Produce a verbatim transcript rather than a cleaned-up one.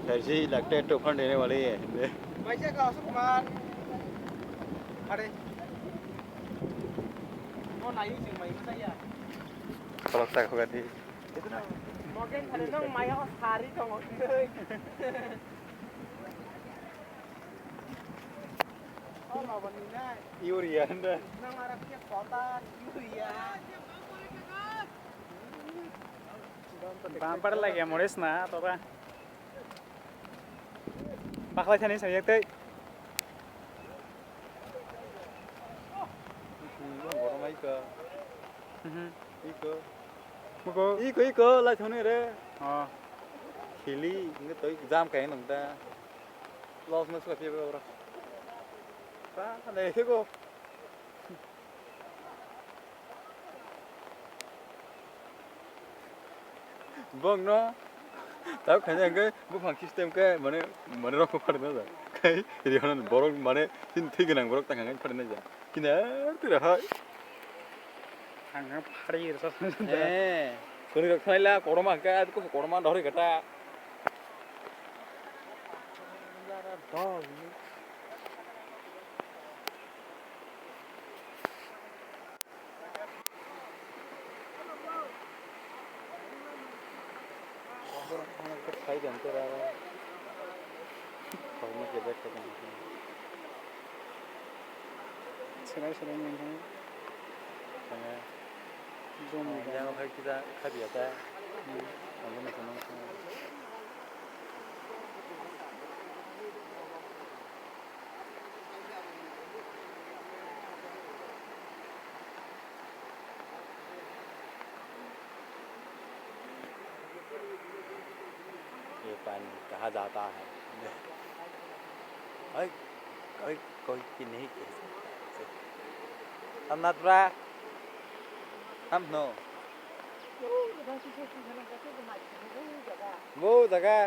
Kaisi lakte tufan dene wali hai. Maisa ka Ashok Kumar. Are. Mo nayu sing mai ko saya. Kolok tak hoga di. Mogen khale nang maya ko sari tongo. Urea hwnda. Bumper lagi ya, Morris na, toba. Baklai thani saya tei. Borok mai ka. Mhm. Iko. Mugo. Iko, iko, lai thani re. Oh. Khili, nge toi jam kai nang ta. Los mas ka pia bro. Pa, ne, iko. Bong no. Tau khanya ke buphang system ke mane, mane rok phar na ja. Kai ri hono borok mane tin thik nang borok tang ngai phar na ja. Kina tira hai. Ang phari rasa. Eh, kuni rok thaila koroma ke ko koroma dhori kata. Dog. Serai serai mankha. Jomo. Yang hai kita khabiya ta. Hmm. Ang ni kono. ये पानी कहाँ जाता है? ओए, ओए, कोई की नहीं कह सकते। हम ना थोड़ा, हम नो। वो जगह।